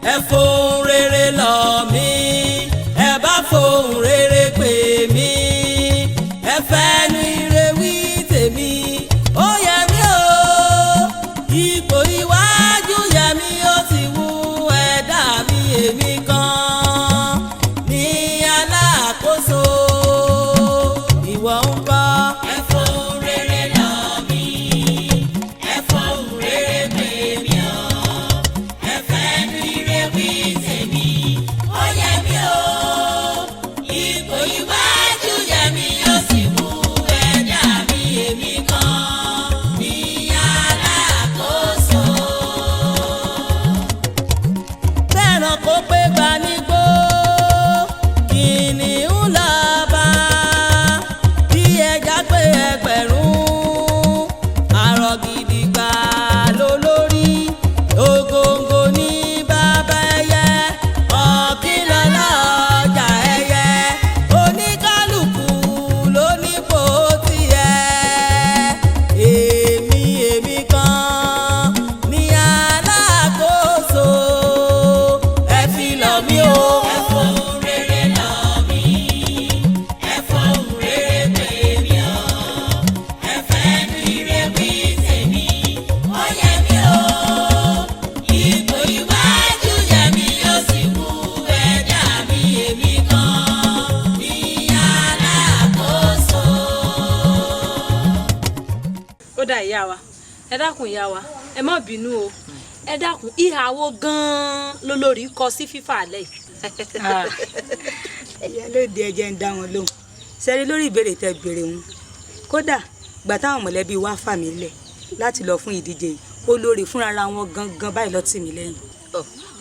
Ẹ fohùn rere lọ̀ mí, ẹ bá fohùn rere pè mí, ẹ fẹ́nu ire wí tèmi. Ó yẹ mí o, ipò iwájú yẹ mí, ó ti wú ẹ̀dá mi. Èmi kan ní alákòóso, ìwọ ń kọ́? Ẹ fohùn rere lọ̀ mí, ẹ fohùn rere pè mí o, ẹ fẹ́nu ire wí tèmi. Ó yẹ mí o, ipò iwájú yẹ mí, ó sì wú ẹ̀dá mi. Èmi kan ní alákòóso. Bẹ́ẹ̀ràn kó pé gba nígbó, kìnìún lọ́ba. Bí ẹja pé ẹgbẹ̀rún, àrọ̀ gidigba lólórí. Ògòǹgò ní bàbá ẹyẹ, ọ̀kìlọ́lá ọjà ẹyẹ. Oníkálukú ló nípò tiẹ̀. Èmi kan ní alákòóso, ẹ fi lọ̀ mí o. Ẹ fohùn rere lọ̀ mí, ẹ fohùn rere pè mí o, ẹ fẹ́nu ire wí tèmi. Ó yẹ mí o, ipò iwájú yẹ mí, ó sì wú ẹ̀dá mi. Èmi kan ní alákòóso. Ó dà, ìyá wa, ẹ dákun, ìyá wa, ẹ má bínú o. Ẹ dákun, ìhà wo gan-an lolórí kọ sí fífà alẹ́ yìí? Ìyálóde, ẹ jẹ́ ń dá wọn lóhùn. Sẹ́rí, lórí ìbéèrè tẹ́ béèrè wọn, kódà gbà táwọn mọ̀lẹ́bí wa fà mí lẹ̀ láti lọ fún ìdíje yìí, olórí fúnra wọn gangan báyìí ló tì mí lẹ́yìn.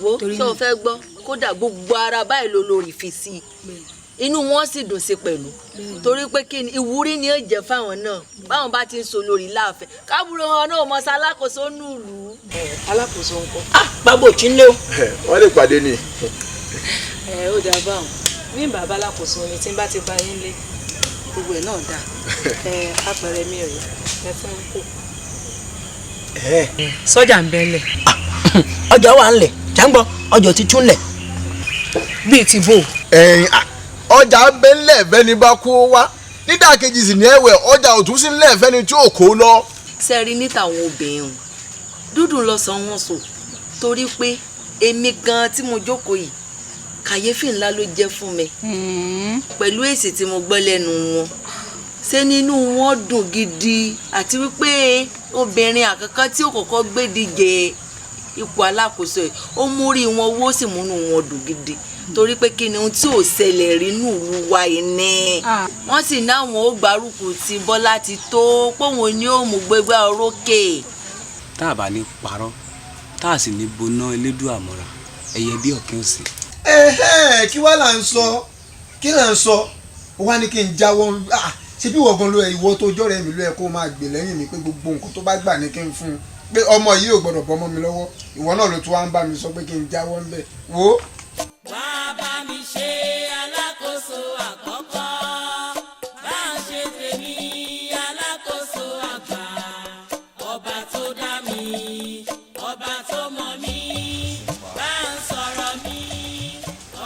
Wo, ṣé o fẹ́ gbọ́? Kódà gbogbo ara báyìí ló lórí fi sí i, inú wọn sì dùn sí pẹ̀lú, torí pé kí ni, ìwúrí ni ó jẹ́ fáwọn náà báwọn bá ti ń so lórí láàfin, kábúrò wọn náà mọ sí alákòóso nùlù. Alákòóso ń kọ́? Bábò tí ń lé o. Wọ́n lè pàdé ni. Ẹ ó dáa báwọn ní bàbá alákòóso ni tí n bá ti bá yín lé, gbogbo ẹ náà dáa. Ẹ apẹrẹ mi rè, ẹ fún un kò. Sọ́jà ń bẹ́lẹ̀. Ọjà wà ńlẹ̀ jàǹgbọ́, ọjọ́ ti tún lẹ̀. Bíi ti bò? Ẹ̀yin ọjà bẹ́ńlẹ̀ fẹ́ni bá kó wá, nídàkejì sì ní ẹ̀wẹ̀, ọjà òtún sí ńlẹ̀ fẹ́ni tí ò kó lọ. Sẹ́ẹ̀rí, ní tàwọn obìnrin o, dúdùn lọ́sàn-án wọn sọ, torí pé èmi gan tí mo jókòó yìí, kàyéfì ńlá ló jẹ́ fún mi pẹ̀lú èsì tí mo gbọ́ lẹ́nu wọn. Ṣé nínú wọn dùn gidi, àti wípé obìnrin àkọ́kọ́ tí ó kọ́kọ́ gbé díje ipò alákòóso yìí, ó múrí wọn wó, sì múnú wọn dùn gidi, torí pé kí ni, ohun tí ò ṣẹlẹ̀ rí nù wá yìí ni. Wọ́n sì náwọn ó gbárùkù tí Bọ́lá ti tó póun ní ó mú gbégbá orókè. Tá a bá ní parọ́, tá a sì ní boná elédùn àmọ́ra, ẹyẹ bí ọ̀kẹ́ òsì. Ẹ̀hẹ́n, kí wàá là ń sọ? Kí là ń sọ? Ó wá ní kí n jáwọ́. Ṣé bí ìwọ gan ló ẹ, ìwọ tó jọ́rẹ̀ mi ló yẹ kó máa gbè lẹ́yìn mi pé gbogbo nǹkan tó bá gbà ní kí n fún un, pé ọmọ yìí ò gbọ́dọ̀ bọ́mọ mi lọ́wọ́. Ìwọ náà ló tún wá ń bá mi sọ pé kí n jáwọ́ ńbẹ̀ wo. Wá bá mi ṣe alákòóso àkọ́kọ́, bá ń ṣe tèmi alákòóso àgbà. Ọba tó dá mi, ọba tó mọ̀ mí, bá ń sọ̀rọ̀ mi,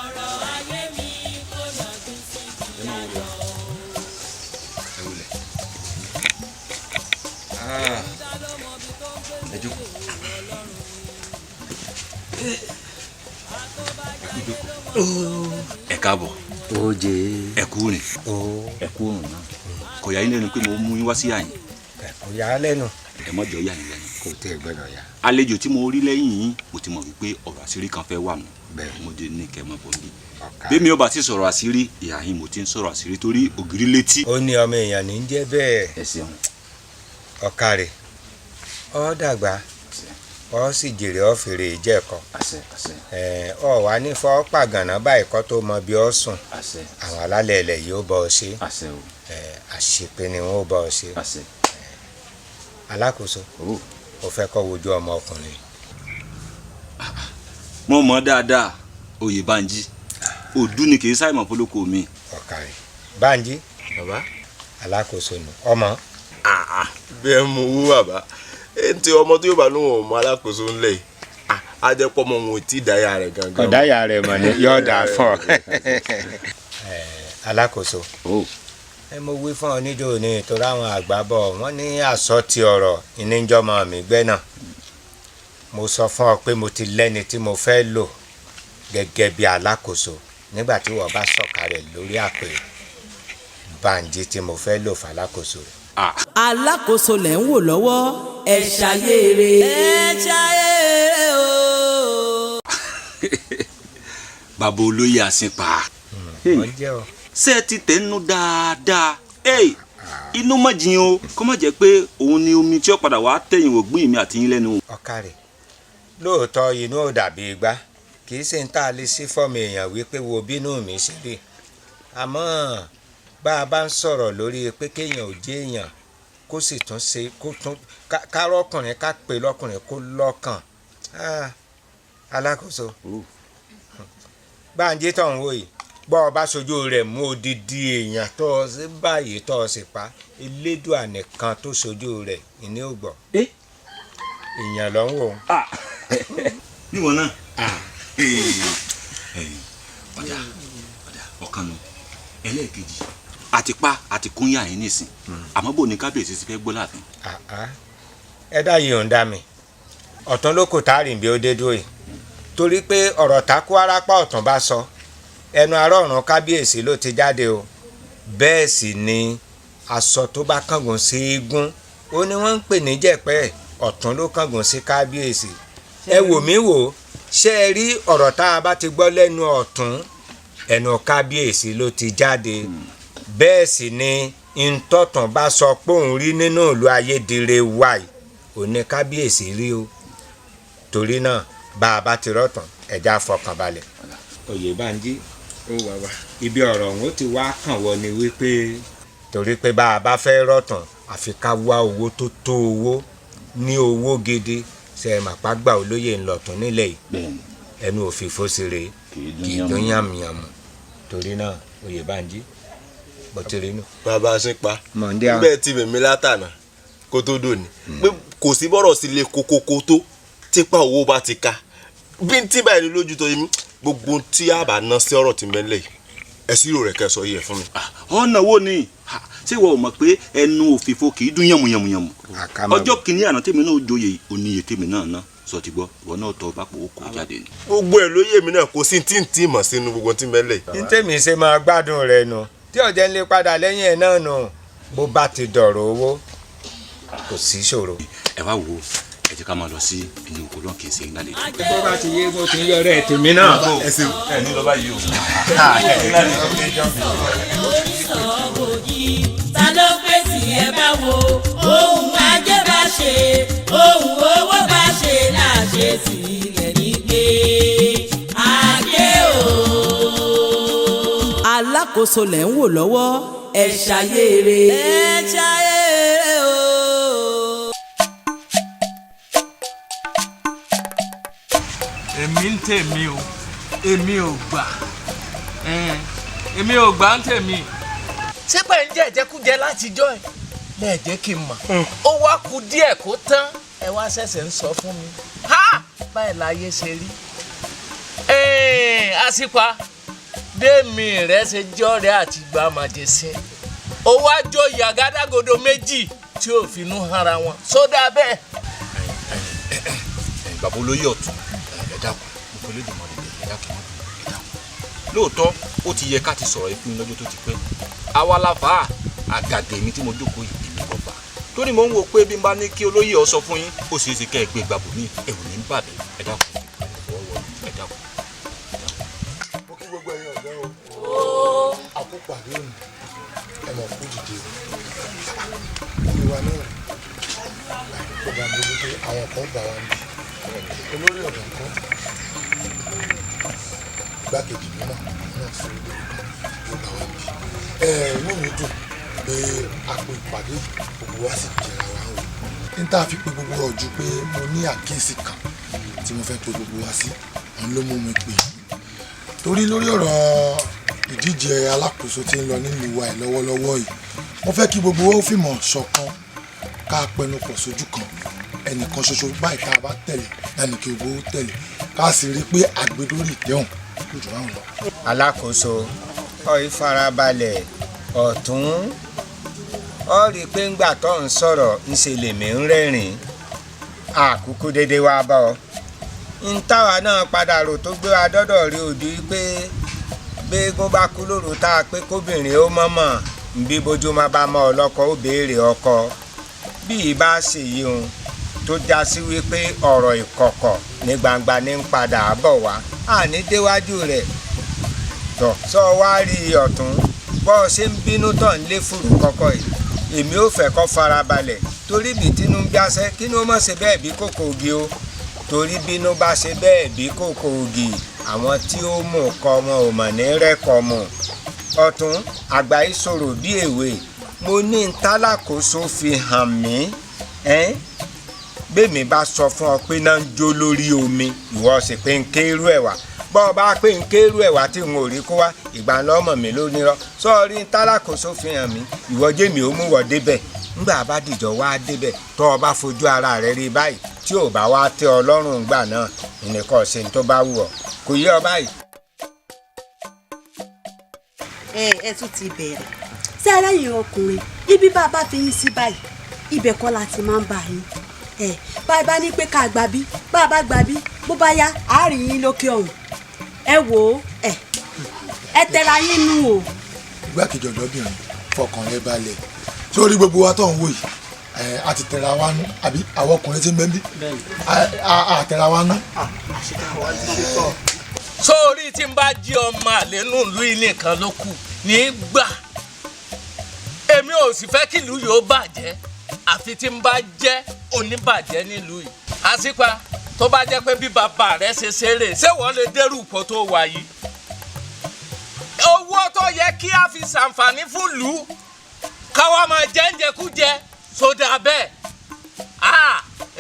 ọ̀rọ̀ ayé mi kò yọjú sí ìyàtọ̀. Ẹ wulẹ̀, ẹ jókòó, ẹ kú jókòó, ẹ káàbọ̀. Ó jẹ. Ẹ kú rìn, ẹ kú òrùn náà. Kò yà yín lẹ́nu pé mo mú yín wá sí àyìn? Kò yà á lẹ́nu. Ẹ mọ̀ jọ yà yín lẹ́nu. Kò tẹ́ ẹ gbọ́dọ̀ yà. Àlejò tí mo rí lẹ́yìn yín, mo ti mọ̀ wípé ọ̀rọ̀ àṣírí kan fẹ́ wà nù. Mo dé ní kẹ́ mọ̀ bọ́ nbí bí mi ò bá ti sọ̀rọ̀ àṣírí, ìhà yín mo ti ń sọ̀rọ̀ àṣírí, torí ògiri létí. Ó ní ọmọ èèyàn ní í jẹ́ bẹ́ẹ̀. Ẹ ṣeun. Ọ̀kàrẹ̀, ọ dàgbà, ọ sì jèrè, ọ fèrè ìjẹ́kọ̀. Àṣẹ, àṣẹ. Ọ wà ní fọ́ pàgànà báyìí kọ́ tó mọ bí ọ sùn. Àṣẹ. Àwọn alálẹ̀ ilẹ̀ yìí ó bọ́ ọ ṣe. Àṣẹ o. Àṣepé ni wọ́n ó bọ́ ọ ṣe. Àṣẹ. Alákòóso, ó fẹ́ kọ́ wojú ọmọ ọkùnrin. Mo mọ̀ dáadáa, Oyèbánjí òdú ni, kì í sáìmọ̀ fọlọ́kọ mi. Ọ̀kàrẹ̀, Bánjí. Bàbá. Alákòóso nù ọmọ. Bẹ́ẹ̀ mo wú bàbá ẹ ń tẹ ọmọ tó yóò bá lóun ò mọ alákòóso ńlẹ̀ yìí. Ajẹ́pọ̀ mọ́ òun ò tí ì dáyà rẹ̀ gangan. Ọ̀dáyà rẹ̀ mọ̀ ni yóò dà fún ọ. Alákòóso, ẹ mo wí fún ọ níjó ní ìtura àwọn àgbà bọ̀ wọ́n ní àsọ ti ọ̀rọ̀ ìníjọ́mọ mi gbẹ́ náà. Mo sọ fún ọ pé mo ti lẹ́ni tí mo fẹ́ lò gẹ́gẹ́ bí alákòóso nígbà tí wọ́n bá sọ̀kalẹ̀ lórí àpèrè Bánjí tí mo fẹ́ lò fàlákòóso rẹ̀. Alákòóso lẹ̀ ń wò lọ́wọ́, ẹ ṣayére. Ẹ ṣayére o. Bàbá olóyè àsìnpa, ṣé ẹ ti tẹ̀ ń nu dáadáa? Inú mọ̀ jìn o, kó má jẹ́ pé òun ni omi tí ó padà wá tẹ̀yìn wògbín mi àti yín lẹ́nu. Ọ̀kàrẹ̀, lóòótọ́ inú ò dàbí igbá, kì í ṣe ń tá a lè sí fọ́ọ̀mù èèyàn wípé wo bínú mi ṣe rí, àmọ́ bá a bá ń sọ̀rọ̀ lórí pé kéèyàn ò jẹ́ èèyàn kó sì tún ṣe kó tún kárọ́kùnrin ká pè lọ́kùnrin kó lọ́kàn. Alákòóso, Bánjí tó ń wò yìí, bọ́ ọ bá sojú rẹ̀ mú odidi èèyàn tó o sí báyìí tó o sì pa, Elédùà nìkan tó sojú rẹ̀ ìní ò gbọ́. Èèyàn ló ń wò. Níwọ̀n náà ọ̀dà ọ̀dà ọ̀kan nu ẹlẹ́ẹ̀kejì àti pa àti kúnyà yín nìsín, àmọ́ bò ní kábíyèsí ti fẹ́ gbọ́ láàfin. Ẹ dá yìí ò ń dá mi ọ̀tún ló kò tá a rìn bí ó dé dúró yìí, torí pé ọ̀rọ̀ tákú arápá ọ̀tún bá sọ ẹnu ará ọ̀run kábíyèsí ló ti jáde o. Bẹ́ẹ̀ sì ni aṣọ tó bá kángun sí eégún ó ní wọ́n ń pè ní jẹ̀pẹ́, ọ̀tún ló kángun sí kábíyèsí. Ẹ wò mí wò, ṣé ẹ rí ọ̀rọ̀ tá a bá ti gbọ́ lẹ́nu ọ̀tún, ẹnu kábíyèsí ló ti jáde. Bẹ́ẹ̀ sì ni ntọ́tàn bá sọ pé òun rí nínú ìlú ayédèrè wáì òní kábíyèsí rí o. Torí náà bá a bá ti rọ̀tàn, ẹja fọkànbalẹ̀. Oyèbánjí, ibi ọ̀rọ̀ ọ̀hún ti wá kàn wọ́n ni wípé torí pé bá a bá fẹ́ rọ̀tàn àfi ká wá owó tó tó owó ní owó gidi. Ṣe é mà pàgbà olóyè ńlọtún nílẹ̀ yìí, ẹnu òfìfo sì rèé, kì í dún yàmùyàmù. Torí náà Oyèbánjí, bó ti rí nù. Bàbá Ṣínpa, bẹ́ẹ̀ ti mèmí látànà kó tó dòní pé kò sí bọ́rọ̀ sí lè kókókó tó tipa owó bá ti ka bí n tí báyìí lójú tó yẹ mí, gbogbo tí a bá ná sí ọ̀rọ̀ tí mẹ́lẹ̀ yìí, ẹ sí rò rẹ̀ kẹ́ sọ yìí ẹ̀ fún mi. Ọ̀nà wo ni ṣé ìwọ ò mọ̀ pé ẹnu òfìfo kì í dún yànmùyànmùyànmù? Ọjọ́ kìíní àná tèmi náà joyè oníye tèmi náà ná sọ ti gbọ́, ìwọ náà tọ́ bá pòwó kó jáde ni. Gbogbo ẹ ló yé mi náà, kò sí tí ń tí mọ̀ sínú gbogbo tí mẹ́lẹ̀ yìí. Ní tèmi ṣe máa gbádùn rẹ nu tí ọ̀jẹ̀ ń lè padà lẹ́yìn ẹ̀ náà nù, bó bá ti dọ̀rọ̀ owó kò sí ṣòro. Ẹ wá wo, ẹ jẹ́ ká máa lọ sí inú oko náà kì í ṣe ńlá lè. Bó bá ti yé bó ti ń yọrẹ tèmi náà. Ẹ ṣeun, ẹ ní lọ báyìí o. Ta ló fèsì? Ẹ bá wo ohun ajé bá ṣe, ohun owó bá ṣe láṣẹ sílẹ̀ nígbè ajé o. Alákòóso lẹ̀ ń wò lọ́wọ́, ẹ ṣayére. Ẹ ṣayére o. Èmi ń tèmi o, èmi ò gbà, èmi ò gbà ń tèmi. Ṣé pẹ̀ ń jẹ́ ìjẹkújẹ látijọ́ ẹ̀ lẹ́ẹ̀ jẹ́ kí n mọ̀, ó wá ku díẹ̀ kó tán, ẹ wá ṣẹ̀ṣẹ̀ ń sọ fún mi. Báyìí láyé ṣe rí. Àṣìpa bẹ́ẹ̀mi rẹ̀ ṣe jọ́rẹ́ àti gba màjèṣin, ó wá joyè àgádágodo méjì tí ò finú hanra wọn sódà bẹ́ẹ̀. Bàbá olóyè ọ̀tún, ẹ dákun, mo fẹ́ lóde mọ́ ẹ dákun, ẹ dákun. Lóòótọ́ ó ti yẹ ká ti sọ̀rọ̀ yìí fún mi lọ́jọ́ tó ti pẹ́. Àwa la fà á, àgàgà èmi tí mo jókòó yìí èmi kò fà á. Torí mo ń wo pé bí n bá ní kí olóyè ọ sọ fún yín, ó ṣeé ṣe kẹ́ ẹ gbé gbàgbọ́ mi, ẹ̀rù ní bà mí. Ẹ dákun, ẹ dákun. Mo kí gbogbo ẹ̀yin ọ̀dọ́ o, àkópàdé òní, ẹ mọ̀ kú dìde o. Ìwà náà kò bá mi wípé àwọn kan gbà wá níbi olórí ọ̀dọ̀ kan, igbákejì mi náà náà fún ilé kan yóò gbà wá níbi. Inú mi dùn pé àpò ìpàdé gbogbo wa sì jẹra wa o. N tá a fi pe gbogbo wa ojú pé mo ní àkíyèsí kan tí mo fẹ́ pe gbogbo wa sí, òun ló mú mi pè é. Torí lórí ọ̀rọ̀ ìdíje alákòóso tí ń lọ nílùú wa yìí lọ́wọ́lọ́wọ́ yìí, mo fẹ́ kí gbogbo wa ó fìmọ̀ ṣọ̀kan, ká pẹnu pọ̀ sójú kan, ẹnìkan ṣoṣo báyìí tá a bá tẹ̀lé náà ní kí gbogbo ó tẹ̀lé. Ká sì rí i pé àgbèdórí ìtẹ́hùn kò jù báwọn lọ. Alákòóso, ọ ìfarabalẹ̀ ọ̀tún, ọ rí i pé ńgbà tó ń sọ̀rọ̀ ń ṣe lèmi ń rẹ́rìn-ín. Àkókò déédéé wá bá ọ ń táwa náà padà rò tó gbé wa dọ́dọ̀ rí ojú pé gbéégún bá kú lóru tá a pé kóbìnrin ó mọ̀mọ̀ nbí bójúmọ́ bá mọ́ ọlọ́kọ ó béèrè ọkọ bí ìbá ṣèyí òun tó já sí wípé ọ̀rọ̀ ìkọ̀kọ̀ ní gbangba ní ń padà bọ̀ wá àní déwájú rẹ̀ tọ̀ sọ wá rí ọ̀tún bọ́ ọ ṣe ń bínú tọ̀ ń lé fùrù kọ́kọ́ yìí. Èmi ò fẹ́ kó farabalẹ̀ torí bí tínú ń bíáṣẹ́ kí ni ó mọ̀ ṣe bẹ́ẹ̀ bí kòkò ògì o, torí bínú bá ṣe bẹ́ẹ̀ bí kòkò ògì, àwọn tí ó mú kọ wọn ò mọ̀ ní rẹ́kọ̀ mọ̀. Ọ̀tún, àgbà ìṣòro bí èwe mo ní ń tálákòóso fi hàn mí ẹ́n bẹ́ẹ̀mi bá sọ fún ọ pé náà ń jó lórí omi, ìwọ sì pé ń kérú ẹ̀ wá. Bọ́ ọ bá pé ń kérú ẹ̀ wá tí n ò rí kó wá, ìgbà ńlọ́mọ̀ mi ló nírọ́ sọ́ọ́rí ń tálákòóso fi hàn mí. Ìwọ jẹ́mi ó mú wọ débẹ̀ ńgbà bá dìjọ wá débẹ̀ tó o bá fojú ara rẹ rí báyìí tí ò bá wá tẹ́ ọ lọ́rùn ńgbà náà ìnìkan ṣe ń tó bá wù ọ́ kò yé ọ báyìí. Ẹ tún ti bẹ̀rẹ̀ sẹ́rẹ́ yìí ọkùnrin, ibi bá a bá fi yín sí báyìí ibẹ̀ kọ́ la ti máa ń bá yín. Ẹ bá a bá ní pé ká gbà bí bá a bá gbà bí bó bá yá àárín yín lókè ọ̀hún. Ẹ wò ó, ẹ tẹra yín nù o. Igbákejì ọ̀dọ́bìnrin, fọkàn rẹ balẹ̀ sórí gbogbo wa tó ń wò yìí. A ti tẹra wa nú àbí àwọn ọkùnrin ti ń bẹ́ ń bí a tẹra wa nú. Sórí tí n bá jí ọmọ àlè nù ìlú yìí nìkan ló kù ní gbà, èmi ò sì fẹ́ kí ìlú yìí ó bàjẹ́ àfi tí n bá jẹ́ oníbàjẹ́ nílùú yìí. Àṣìpa tó bá jẹ́ pé bí bàbá rẹ̀ ṣe ṣeré ṣé wọ́n lè dérú ipò tó wà yìí? Owó tó yẹ kí a fi ṣàǹfààní fún ìlú káwa máa jẹ ńjẹkújẹ sódà bẹ́ẹ̀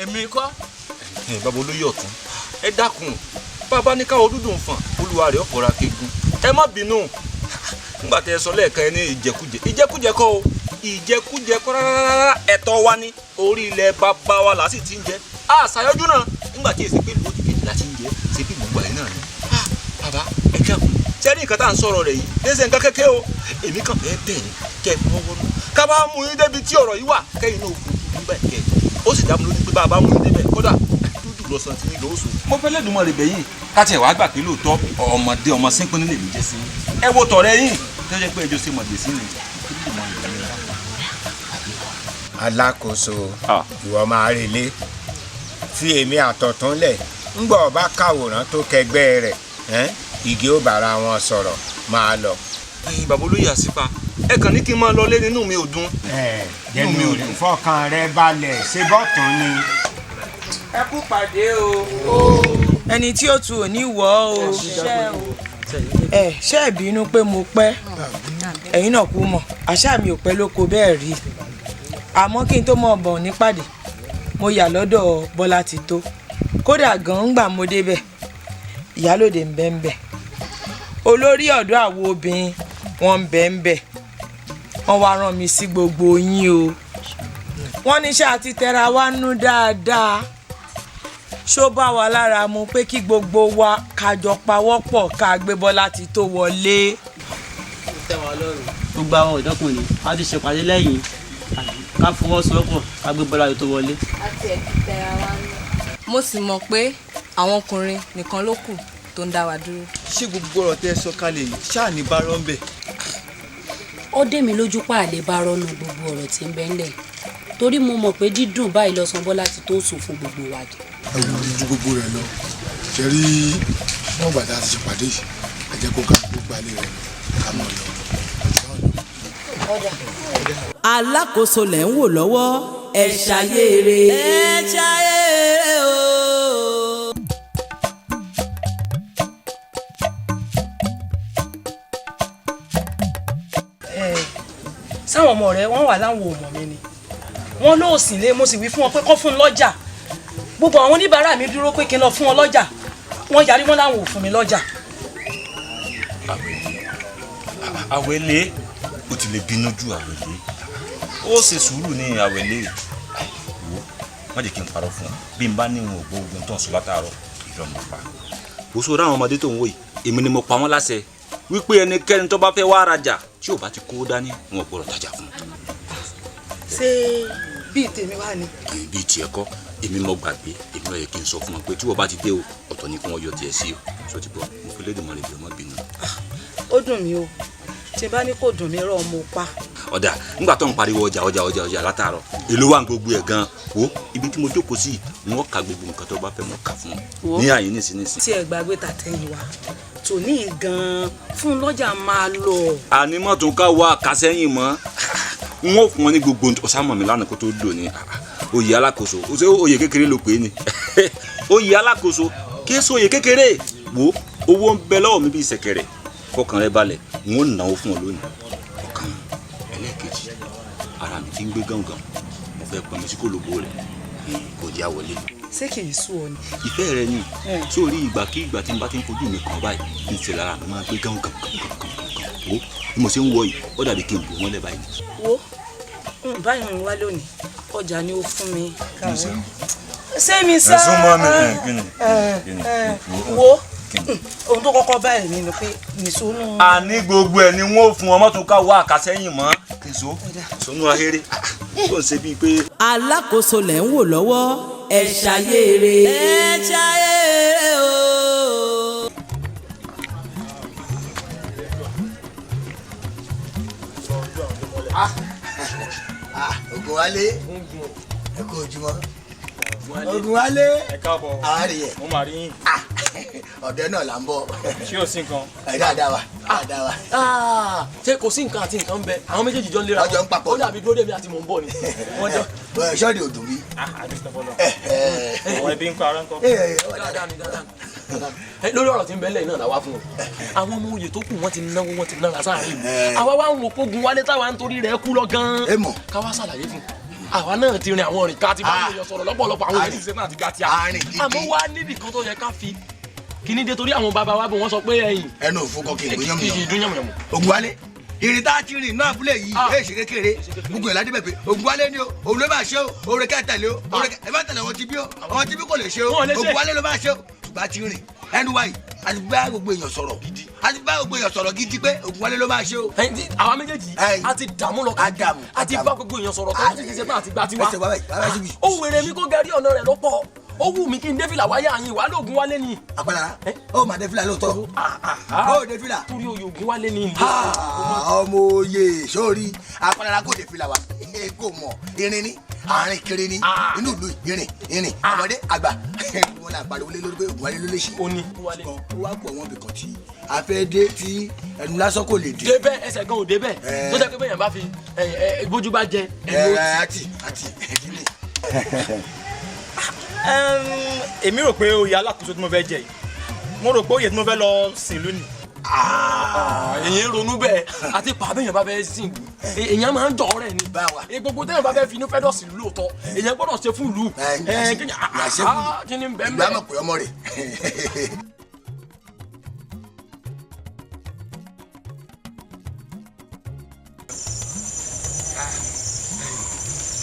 èmi kọ́. Bàbá olóyè ọ̀tún, ẹ dákun, bàbá ní káwọn dúdú ń fàn olúwa rẹ̀ ọ̀kọ̀ra kegun, ẹ má bínú. Nígbà tẹ ẹ sọ lẹ́ẹ̀kan ẹ ní ìjẹkújẹ, ìjẹkújẹ kọ́ o, ìjẹkújẹ kọ́ rárá, ẹ̀tọ́ wa ní orí ilẹ̀ bàbá wa là sì ti ń jẹ àṣàyọjú náà. Nígbà tí èsì pé ìlú òdì kejì láti ń jẹ ṣe bí gbogbo àyè náà ni. Bàbá ẹ dákun, sẹ́ni nǹkan tá à ń sọ̀rọ̀ rẹ̀ yìí léṣe nǹkan kékeré o, èmi kàn fẹ́ bẹ̀ yín kẹ́ ẹ fọwọ́ wọnú ká bá mú yín débi tí ọ̀rọ̀ yìí wà kẹ́yìn náà fojú nígbà kẹ́ ẹ ó sì dá mi lójú pé bàbá mú yín débẹ̀ kódà dúdú lọ́sàn tí nílò oṣù. Mo fẹ́ lẹ́dùnmọ́ rẹ̀ bẹ̀yìn ká tiẹ̀ wàá gbà pé lóòótọ́ ọmọdé ọmọ sínpín nílé mi jẹ́ sí i. Ẹ wo tọ̀rẹ́ yín tó jẹ́ pé ẹjọ́ ṣe mọ̀dé sí ni. Alákòóso, ìwọ máa relé fi èmi àtọ̀tún lẹ̀ ńgbọ́ ọba kàwòrán tó kẹgbẹ́ rẹ̀ igi ó bára wọn sọ̀rọ̀ máa lọ. Bàbá olóyè àṣìpa, ẹ kàn ní kí n máa lọ lé nínú mi ò dùn. Jẹ́nu fọkàn rẹ balẹ̀ ṣe bọ́tún ni. Ẹ kú pàdé o. Ẹni tí ó tu ò ní wọ̀ o. Ẹ ṣé ẹ bínú pé mo pẹ́, ẹ̀yin náà kú mọ̀ àṣà mi ò pẹ́ lóko bẹ́ẹ̀ rí, àmọ́ kí n tó mọ̀ bọ̀ nípàdé mo yà lọ́dọ̀ Bọ́lá ti tó, kódà gan-an gbà mo débẹ̀ ìyálòde ń bẹ ń bẹ, olórí ọ̀dọ́ àwọn obìnrin wọn ń bẹ ń bẹ, wọ́n wá rán mi sí gbogbo yín o. Wọ́n ní ṣáà ti tẹra wá nú dáadáa, ṣó bá wa lára mu pé kí gbogbo wa ká jọ pawọ́pọ̀ ká gbé Bọ́lá ti tó wọlé. Gbogbo àwọn ọ̀dọ́kùnrin a ti ṣèpàdé lẹ́yìn ká fọwọ́sowọ́pọ̀ ká gbé Bọ́lá tó wọlé. Àti ẹ̀ ti tẹra wa nú. Mo sì mọ̀ pé àwọn ọkùnrin nìkan ló kù tó ń dá wa dúró. Ṣé gbogbo ọ̀rọ̀ tẹ́ ẹ sọ kalẹ̀ yìí ṣáà ní bá rọ́ ń bẹ̀? Ó dé mi lójú pàlè bá rọ́nù gbogbo ọ̀rọ̀ tí ń bẹ ńlẹ̀ torí mo mọ̀ pé dídùn báyìí lọ́sàn Bọ́lá ti tó sùn fún gbogbo wa jẹ. Ẹ wò ó ju gbogbo rẹ lọ ṣe rí wọn gbà tá a ti ṣèpàdé yìí, ẹ jẹ́ kó ká gbogbo alẹ́ rẹ ká mọ̀ lọ. Alákòóso lẹ̀ ń wò lọ́wọ́, ẹ ṣayére. Ẹ ṣayére o. Sáwọn ọmọ rẹ wọn wà láwọn ò mọ̀ mi ni wọn lóò sì lé, mo sì wí fún wọn pé kọ́ fún un lọ́jà. Gbogbo àwọn oníbàárà mi dúró pé kí n lọ fún wọn lọ́jà, wọn yarí wọn láwọn ò fún mi lọ́jà. Àwẹ̀lé, ó ti lè bínú ju àwẹ̀lé, ó ṣe sùúrù ní àwẹ̀lé. Wo má jẹ́ kí n parọ́ fún ọ, bí n bá ní òun ò gbọ́ ogun tó ń sọ látàárọ̀ Irọ́ mo pa. Bó so ráwọn ọmọdé tó ń wò yìí, èmi ni mo pa wọ́n láṣẹ wípé ẹnikẹ́ni tó bá fẹ́ wá rajà tí ò bá ti kó dání, wọn ò gbọ́dọ̀ tajà fún un. Ṣé bíi tèmi wá ni? Bíi tiẹ̀ kọ́, èmi mo gbàgbé. Èmi ló yẹ kí n sọ fún wọn pé tí wọ́n bá ti dé o, ọ̀tọ̀ ni kí wọ́n yọ tiẹ̀ sí o. Sọ ti bọ́, mo fi lédè mọ́lẹ̀ bí ọmọ bínú. Ó dùn mí o, tí n bá ní kò dùn mí, rọ mo pa. Ọ̀dà, nígbà tó ń pariwo ọjà ọjà ọjà ọjà látàárọ̀, èló wà ń gbogbo ẹ̀ gan-an? Wo ibi tí mo jókòó sí, wọ́n ka gbogbo nǹkan tó bá fẹ́, mọ́ kà fún ọ ní àyè nísinsìnyí. Tí ẹ gbàgbé tàtẹ̀yìn wa tòní gan-an fún lọ́jà máa lọ. Àní mọ́tún ká wá kásẹ́yìn mọ́, n ó fún ọ ní gbogbo ọ̀sánmọ̀ mi lánàá kó tó dò ní oyè alákòóso. Ṣé oyè kékeré ló pè é ni? Oyè alákòóso kí èso oyè kékeré. Wo, owó ń bẹ lọ́wọ́ mi bíi ṣẹ̀kẹ̀rẹ̀, fọkàn rẹ balẹ̀, n ó náwó fún ọ lónìí. Ọkàn ẹlẹ́ẹ̀kejì, ara mi ti ń gbé gángan, mo fẹ́ pọnmi sí kòlóbó rẹ̀, kò jẹ́ àwọlé. Ṣé kì í sú ọ ni? Ìfẹ́ rẹ ni. Sórí ìgbàkigbà tí n bá ti ń fojú mi kàn báyìí, ń ṣe lára mi máa gbé gángan gángan gángan. Wo bí mo ṣe ń wọ yìí, ó dàbí kí n bò wọ́n lẹ́ báyìí. Wo, n báyìí ń wá lónìí, ọjà ni ó fún mi. Ṣé mi sá? Ẹ̀sùn mọ́ mi kíni? Wo, ohun tó kọ́kọ́ báyìí mi ni pé nìṣó nù. Àní gbogbo ẹ̀ ni wọ́n fún ọmọ tó ká wá àkàsẹ́yìn mọ́ nìṣó sọnù ahéré tó ń ṣe bíi pé. Alákòóso lẹ̀ ń wò lọ́wọ́, ẹ ṣayére. Ẹ ṣayére o. Ògúnwálé, ẹ kú ojúmọ́. Ògúnwálé, àárẹ̀ mo máa rí yín. Ọ̀dẹ náà là ń bọ̀. Ṣé o sí nǹkan? Ẹ dáadáa wa, dáadáa wa. Ṣé kò sí nǹkan àti nǹkan ń bẹ? Àwọn méjèèjì jọ ń léra. Ọjọ́ ń papọ̀. Ó dàbí dúró dèmi àti mò ń bọ̀ ni. Ṣọ́ọ̀dì ò dùn bí. Àwọn ẹbí ń kọ́ ara ń kọ́. Dáadáa ni, dáadáa ni. Lórí ọ̀rọ̀ tí ń bẹ lẹ́yìn náà làwa fún un. Àwọn ọmọ oyè tó kù, wọ́n ti náwó, wọ́n ti nára sáàrin ìlú. Àwa wá ń wò kógun wálé táwa ń torí rẹ̀ kú lọ gan-an. Ká wá ṣàlàyé fún un. Àwa náà ti rin àwọn ọ̀rìn ká ti bá àwọn èèyàn sọ̀rọ̀ lọ́pọ̀lọpọ̀, àwọn èèyàn ti ṣe náà ti ga tí a. Àmọ́ wá níbì kan tó yẹ ká fi kíní dé, torí àwọn bàbá wa bò wọ́n sọ pé ẹ̀yìn. Ẹnu òfin kan kì í dún Kì í dún yànmùyànmù. Ògúnwálé, ìrìn tá a ti rìn náà abúlé yìí èyí ṣe kékeré. Gbogbo ẹ̀ ládébẹ̀ pé Ògúnwálé ni o, òun ló máa ṣe o, òun kẹ́ tẹ̀lé o, ẹ má tẹ̀lé àwọn tí bí o, àwọn tí bí kò lè ṣe o, Ògúnwálé ló máa ṣe o. Ṣùgbọ́n a ti rìn ẹnu wa yìí, a ti bá gbogbo èèyàn sọ̀rọ̀ gidi, a ti bá gbogbo èèyàn sọ̀rọ̀ gidi pé Ògúnwálé ló máa ṣe o. Àwa méjèèjì a ti dààmú lọ, a ti bá gbogbo èèyàn sọ̀rọ̀ tó ti ṣe náà àti gba tiwa. Ó wèrè mi kó gẹrí ọ̀nà rẹ̀ lọ́pọ̀, ó wù mí kí n dé fìlà wáyà yín wà lóògùn wálé ni. Àpàlà ó máa dé fìlà lóòótọ́, ó dé fìlà. Torí oyè Ògùn wálé ni. Ọmọ oyè sórí àpàlà kò dé fìlà wa, kò mọ irin ní àárín kiri ní inú ìlú, irin irin ọmọdé àgbà wọn là pariwo lé lórí pé Ògùn wálé ló lè ṣe. Ó ní. Ó wá kó àwọn ibìkan tí a fẹ́ dé tí ẹnu lásán kò lè dé. Débẹ̀ ẹsẹ̀ gan ò débẹ̀ tó jẹ́ pé bẹ́ẹ̀ yẹn bá fi bójú bá jẹ. Ẹ àti àti kíni. Èmi rò pé oyè alákòóso tí mo fẹ́ jẹ yìí, mo rò pé oyè tí mo fẹ́ lọ sìn lónìí. Èyí ń ronú bẹ́ẹ̀ àti pàbẹ́yàn bá fẹ́ sìn ìlú, èyàn máa ń jọ ọ̀rẹ́ ni. Gbogbo téèyàn bá fẹ́ fi inú fẹ́ dọ̀ sí ìlú lóòótọ́, èyàn gbọ́dọ̀ ṣe fún ìlú. Kí ni bẹ́ẹ̀ ìgbà mọ̀ pé ọmọ rẹ̀.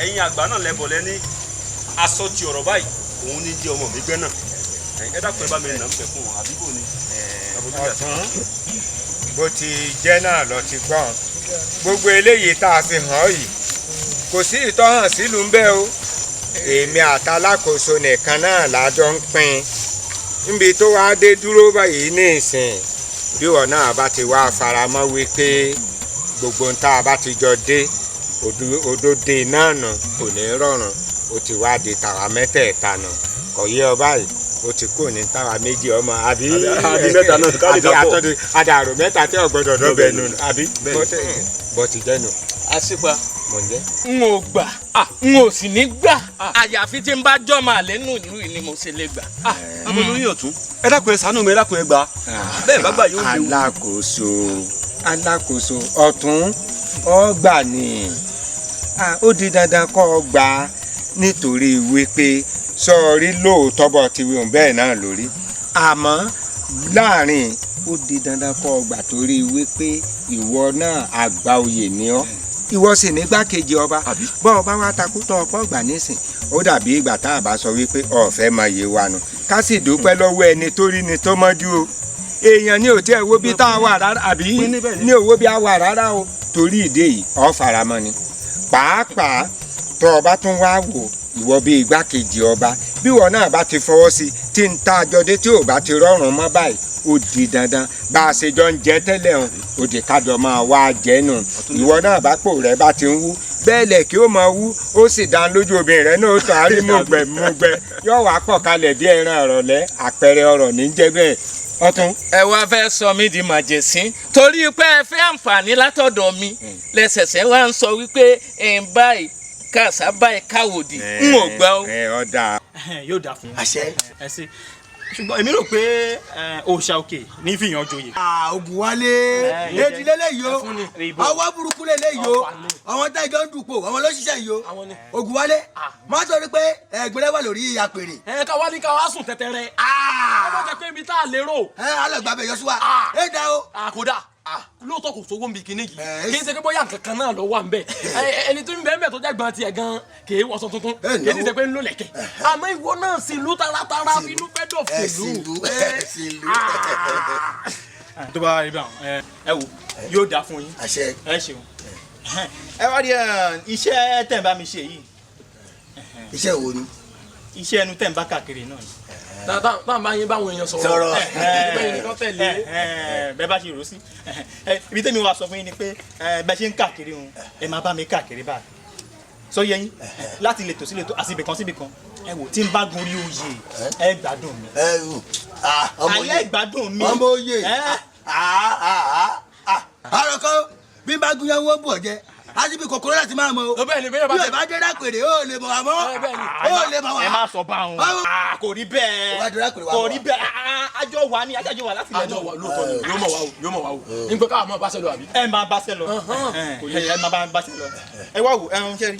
Ẹ̀yin àgbà náà lẹ́bọ̀ lẹ́ní aṣọ ti ọ̀rọ̀ báyìí, òun ní jẹ́ ọmọ mi gbẹ́ náà. Ẹ dákun, ẹ bá mi nà ń pẹ̀ fún wọn, àbí bò ni? Ọ̀tún, bó ti jẹ́ náà lọ ti gbọ́n. Gbogbo eléyìí tá a fi hàn ọ́ yìí, kò sí ìtọ́hàn sílùú ń bẹ́ o. Èmi àtàlákòóso nìkan náà lájọ ń pín níbi tó wáá dé dúró báyìí ní ìsìn. Bí wọn náà bá ti wá faramọ́ wípé gbogbo ń tá a bá ti jọ dé òdòdó náà nù, kò ní rọrùn, ó ti wá di tàwa mẹ́tẹ̀ẹ̀ta nù, kò yé ọ báyìí? Ó ti kúrò ní táwa méjì ọmọ àbí àbí mẹ́ta náà káàdì àbí kápọ̀. àtọ́jú àdàrò mẹ́ta tí ọ̀gbọ́dọ̀ dọ́bẹ̀ nù àbí bó ti jẹ́ nù. Àṣìpa. Mò ń jẹ́. N ò gbà, n ò sì ní gbà, àyàfi tí n bá jọ́mọ àlẹ́ nù ìlú yìí ni mo ṣe lè gbà. Ọmọ olóyè ọ̀tún, ẹ dákun, ẹ ṣàánú mi, ẹ dákun, ẹ gbà bẹ́ẹ̀ bá gbà yóò léwu. Alákòóso, alákòóso ọ̀tún, ọgbà ni ó di dandan kọ́ ọ gbà, nítorí wípé sọ̀rí lóòótọ́ bọ̀ ti wí òun bẹ́ẹ̀ náà lórí, àmọ́ láàrin ó di dandan kọ́ ọ gbà torí wípé ìwọ náà àgbà oyè ni ọ́, ìwọ sì ní gbákejì ọba. Bọ́ ọba wa takú tọ́ ọpọ́ gbà nísìn, Ó dàbí ìgbà tá a bá sọ wípé ọ̀fẹ́ máa yé wa nù. Ká sì dúpẹ́ lọ́wọ́ ẹni tó rí ni tó mọ́jú o. Èèyàn ní ò tí ẹ wo bí tá a wà rárá, àbí ní òwò bí a wà rárá o. Torí ìdí èyí, ọ faramọ́ ni. Pàápàá tó o bá tún wá wò ìwọ bí igbákejì ọba, bí ìwọ náà bá ti fọwọ́ sí tí ń tá a jọ dé tí ò bá ti rọrùn mọ́ báyìí, ó di dandan bá a ṣe jọ ń jẹ tẹ́lẹ̀ hàn, ó di kájọ máa wá jẹ́ nù. Ìwọ náà bá pò rẹ bá ti ń wú bẹ́ẹ̀ lẹ̀ kí ó máa wú, ó sì dá lójú obìnrin rẹ náà ó tàn á rí mùgbẹ̀mùgbẹ̀, yóò wá pọ̀ kalẹ̀ bí ẹran ọ̀rọ̀lẹ́. Àpẹẹrẹ ọ̀rọ̀ ní jẹ́ bẹ́ẹ̀. Ọ̀tún. Ẹ wá fẹ́ sọ mí di màjèsín torí pé ẹ fẹ́ àǹfààní látọ̀dọ̀ mi, lẹ́sẹ̀sẹ̀ wá ń sọ wípé ẹ̀ ń báyìí kàṣà báyìí káwòdì, n ò gbọ́ o. Ẹ ọ dáa. Yóò dáa fún yín. Àṣẹ. Ẹ ṣe, ṣùgbọ́n èmi rò pé òòṣà òkè ní fìyàn joyè. Ògúnwálé, èdè lélẹ́yìí o, ọwọ́ burúkú lélẹ́yìí o, àwọn tá ìjọ ń dùpò, àwọn ló ṣiṣẹ́ yìí o. Ògúnwálé, má sọ pé ẹ̀gbẹ́rẹ́ wà lórí apèrè. Ẹ ká wá ní ká wá sùn tẹ́tẹ́rẹ́. Ẹ má jẹ́ pé ibi tá a lérò. Ẹ alẹ́ gbàgbé yọ sí wa. Ẹ dá o. Kódà lóòótọ́ kò sówó nbí kinní yìí, kì í ṣe pé bóyá nǹkan kan náà lọ wà nbẹ. Ẹni tó ń bẹ ń bẹ tó jẹ́ gbọ́n tiẹ̀ gan kì í wọṣọ tuntun, kì í sì ṣe pé ń lò lẹ̀kẹ̀. Àmọ́ ìwọ náà sì lù taratara, inú fẹ́ dọ̀ fèlú. Tó bá rí bá ẹ wò, yóò dáa fún yín. Àṣẹ. Ẹ ṣeun. Ẹ wá rí iṣẹ́ tẹ̀ ń bá mi ṣe yìí. Iṣẹ́ wo ni? Iṣẹ́ ẹnu tẹ̀ ń bá káàkiri náà ni. Tá bá yín báwọn èèyàn sọ̀rọ̀. Sọ̀rọ̀. Bẹ́ẹ̀ ni kò tẹ̀lé. Bẹ́ẹ̀ bá ṣe rò sí. Ibi tẹ́mi wá sọ fún yín ni pé bẹ́ẹ̀ ṣe ń káàkiri òun, ẹ máa bá mi káàkiri báyìí. Sọ yẹ yín láti lè tò sí lè tò àti ibìkan sí ibìkan. Ẹ wò, tí n bá gun orí oyè, ẹ gbádùn mi. Alẹ́ gbádùn mi. Ọmọ oyè. Àròkọ bí n bá gun yẹn wọ́n bù ọ́ jẹ. A ti fi kòkòrò láti máa mọ o. Bẹ́ẹ̀ ni, bẹ́ẹ̀ bá bí o bá dé lápèrè o lè mọ̀ wá mọ́. O lè mọ̀ wá. Ẹ má sọ bá òun. Kò rí bẹ́ẹ̀. Kò rí bẹ́ẹ̀. Àjọ wà ní àjọ wà láti lẹ́nu. Àjọ wà lóòótọ́ ni, yóò mọ̀ wá o, yóò mọ̀ wá o. Nígbà káwọn máa bá ṣe lọ àbí. Ẹ máa bá ṣe lọ. Ẹ máa bá ṣe lọ. Ẹ wá wò, ẹnu ṣẹ́ rí.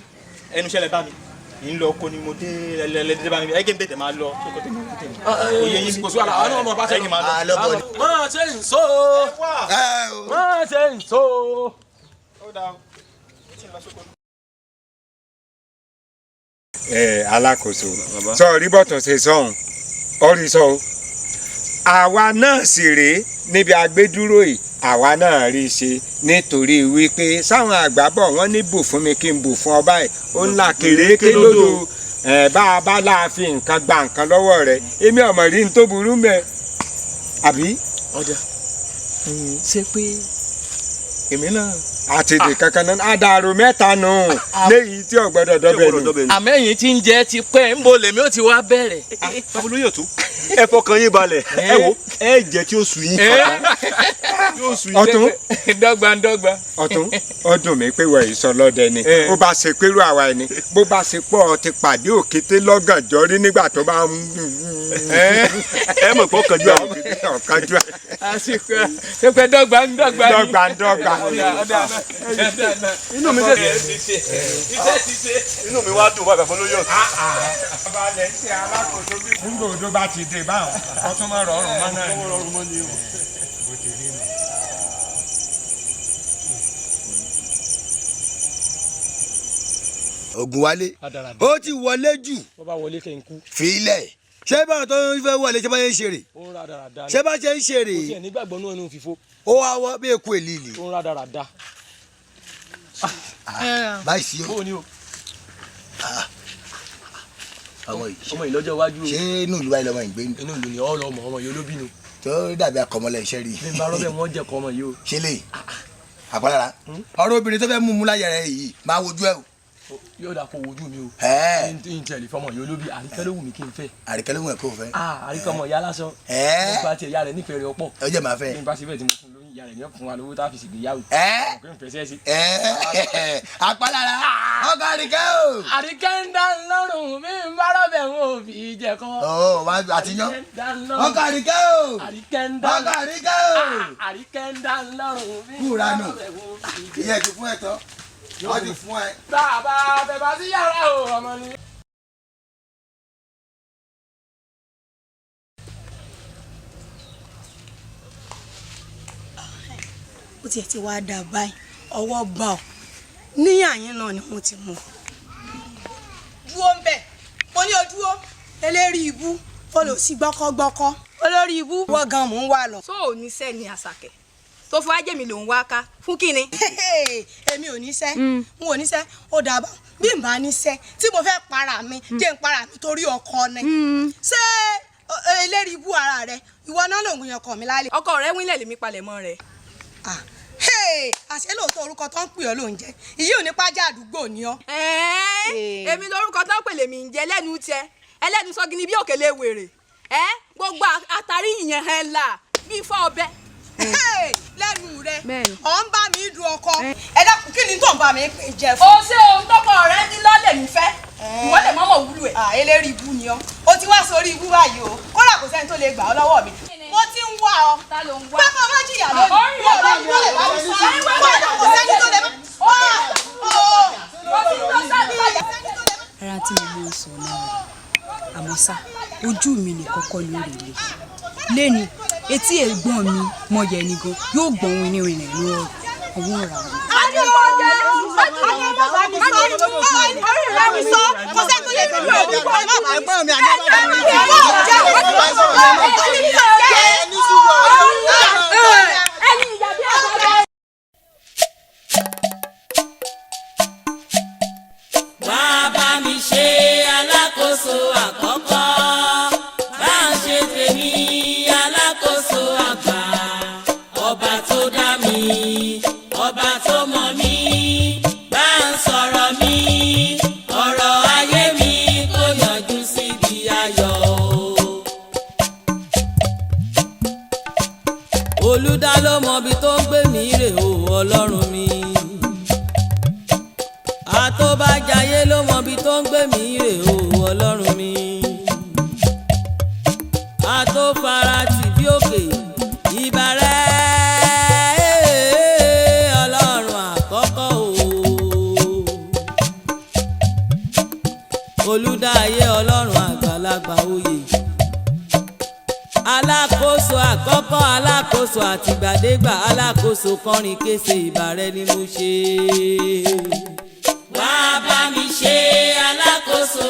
Ẹnu ṣẹ́ lẹ bá mi. Ń lọ oko ni mo dé lẹ́lẹ́dẹ́ bá mi. Ẹ gé mi tètè máa lọ. Kò sí wàhálà, àwọn náà máa bá ṣe lọ. Máa ṣe ń so. Máa ṣe ń so. Ẹ alákòóso, sọ rí bọ́tún ṣe sọ̀hún ọ̀rí sọ o. Àwa náà sì rèé níbi agbẹdúró yìí, àwa náà rí i ṣe nítorí wípé sáwọn àgbà bọ̀ wọ́n ní bù fún mi kí n bù fún ọ báyìí, ó ń là kéréké lódò. Ẹ bá a bá láàfin nǹkan gba nǹkan lọ́wọ́ rẹ̀, èmi ọ̀mọ̀ rí n tó burú mẹ́ àbí. Ọjà ṣe pé èmi náà àti èdè kankan náà àdàrò mẹ́ta nù léyìí tí ò gbọ́dọ̀ dọ́bẹ̀ nù. Àmẹ́yìn tí ń jẹ́ ti pẹ́, ń bo lèmi ó ti wá bẹ̀rẹ̀. Babolóyè tó ẹ fọkàn yín balẹ̀, ẹ wo ẹ jẹ́ tí ó sùn yín. Ọ̀tún. Dọ́gba dọ́gba. Ọ̀tún, ọdún mi pé wọ́n ìsọ lọ́dẹ ni ó bá ṣe pẹ̀lú àwa ẹni bó bá ṣe pọ̀ ọ ti pàdé òkété lọ́gànjọ́ rí nígbà tó bá ń. Ẹ mọ̀ pé ọ̀kánjú àwọn òkété. Ọ̀kánjú. Àsìkò ṣe pé dọ́gba ń dọ́gba ni. Dọ́gba ń dọ́gba. Inú mi tètè iṣẹ́ ti ṣe. Inú mi wá dùn bàbá Babolóyè ọ̀tún. Balẹ̀ ń tẹ alákòóso bí. Nígbà odò bá ti dé báwọn, ọtún máa rọrùn mọ́ náà ni. Bó ti rí nù. Ògúnwálé, ó ti wọlé jù. Bó bá wọlé kẹ́ ń kú. Filẹ̀, ṣé báwọn tó ń fẹ́ wọlé ṣé bá ṣe ń ṣeré? Ó ń rádaràda. Ṣé bá ṣe ń ṣeré? Kò tiẹ̀ nígbàgbọ́ nínú ẹnu fìfo. Ó wá wọ́ bí eku èlìlì. Ó ń rádaràda. Báyìí sí o. Bó ni o? Ọmọ yìí. Ọmọ yìí lọ́jọ́ iwájú o. Ṣé inú ìlú báyìí lọmọ yìí gbé ni? Inú ìlú ni ọ lọ mọ ọmọ yìí olóbì nu. Tó dàbí akọmọlẹ iṣẹ́ rí. Bí n bá rọ́bẹ̀ wọ́n jẹ̀kọ́ ọmọ yìí o. Ṣé lè àpálára ọ̀rọ̀ obìnrin tó fẹ́ mú mú láyà rẹ̀ yìí máa wojú ẹ o. Yóò dà kó wojú mi o. N tẹ̀lé fọmọ yìí olóbì, Àríkẹ́ ló wù mí kí n fẹ́. Àríkẹ́ ló wù ẹ́ kó o fẹ́. Àríkẹ́ ọmọ ìyá aláṣọ. Mo gba tiẹ̀ ìyá rẹ̀ nífẹ̀ẹ́ rẹ̀ ọ̀pọ̀. Ó jẹ́ màá fẹ́. Bí n bá ṣe bẹ́ẹ̀ tí mo fún lóyún, ìyá rẹ̀ ní fún wa lówó tá a fi ṣègbéyàwó. Kò n fẹsẹ̀ sí. Àpálára ọkọ Àríkẹ́ o. Àríkẹ́ ń dá lọ́rùn mi ń bá rọ́bẹ̀ wọn ò fi jẹ kọ́. Ọ àtijọ́ ọkọ Àríkẹ́ o. Àríkẹ́ ń dá ọkọ Àríkẹ́ o. Àríkẹ́ ń dá lọ́rùn mi ń bá Kúra nù. rọ́bẹ̀ wọn ò fi jẹ Ìyẹn ti fún ẹ tán. Wọ́n ti fún ẹ. Tá a bá fẹ́ bá sí yàrá o, ọmọ ni. Ó tiẹ̀ ti wá dà báyìí, ọwọ́ bá ọ níyà yín náà ni wọ́n ti mú. Dúró ń bẹ̀. Eléri ibú olùsí gbọ́kọ́gbọ́kọ́ olórí ibú wọ́n gan mò ń wá lọ. Tó ò ní sẹ́ ni Àṣàkẹ́ tó fún ajé mi ló ń wá ká fún kíni. Èmi ò níṣẹ́, n ò níṣẹ́. Ó dàbọ̀ bí n bá níṣẹ́ tí mo fẹ́ para mi, jẹ́ n para mi torí ọkọ ni. Ṣé eléri ibú ara rẹ ìwọ náà lòun yan ọkọ mi lálẹ́. Ọkọ rẹ wílẹ̀ lèmi palẹ̀ mọ́ rẹ. Àṣé lóòótọ́ orúkọ tó ń pè ọ́ ló ń jẹ́ ìyí ò ní pàjá àdúgbò ni ọ́. Èmi lórúkọ tó ń pè lèmi ń jẹ lẹ́nu tiẹ̀ ẹlẹ́nu sọ́gi ni bí òkèlè wèrè gbogbo àtàrí ìyẹn ẹ̀ là bí fọ́ ọbẹ̀. Lẹ́nu rẹ ọ̀ ń bá mi du ọkọ ẹ dákun kí ni tó ń bá mi pè jẹ fún. O ṣé ohun tọkọ rẹ ní lọ́lẹ̀ mi fẹ́ ìwọ lè mọ́mọ́ wúlò ẹ̀. Eléri ibú ni ọ́, o ti wá sórí ibú báyìí o, kódà kò sẹ́ni tó lè gbà ọ́ lọ́wọ́ mi. Mo ti ń wá ọ pé kó má jìyà lónìí wọ́n rẹ̀ ló lè bá mi sọ kódà kò sẹ́ni tó lè bá. Ara tí mo máa ń sọ náà àmọ́ ṣá ojú mi ní kọ́kọ́ ní òrèlè lẹ́ni etí ẹ̀gbọ́n mi mọ̀yẹ́ ni gan yóò gbọ́n wíníwíní ní ọ̀rọ̀ ọwọ́ ọ̀rọ̀ àwọn. Wá bá mi ṣe alákòóso àkọ́kọ́, bá ń ṣe tèmi alákòóso àgbà, ọba tó dá mi, ọba tó mọ̀ mí, bá ń sọ̀rọ̀ mi, ọ̀rọ̀ ayé mi kò yọjú síbi ayọ̀ o. Olùdá ló mọ ibi tó ń gbé mi rè o, Ọlọ́run mi. Àtọ́bàjáyé ló mọ ibi tó ń gbé mi rè o, Ọlọ́run mi. Àtọ́faratì bí òkè ìbàrẹ̀ Ọlọ́run àkọ́kọ́ o. Olùdáyé Ọlọ́run àgbàlagbà oyè. Alákòóso àkọ́kọ́, alákòóso àtìgbàdégbà, alákòóso kọrin kése, ìbàrẹ̀ ni mo ṣe. Wá bá mi ṣe alákòóso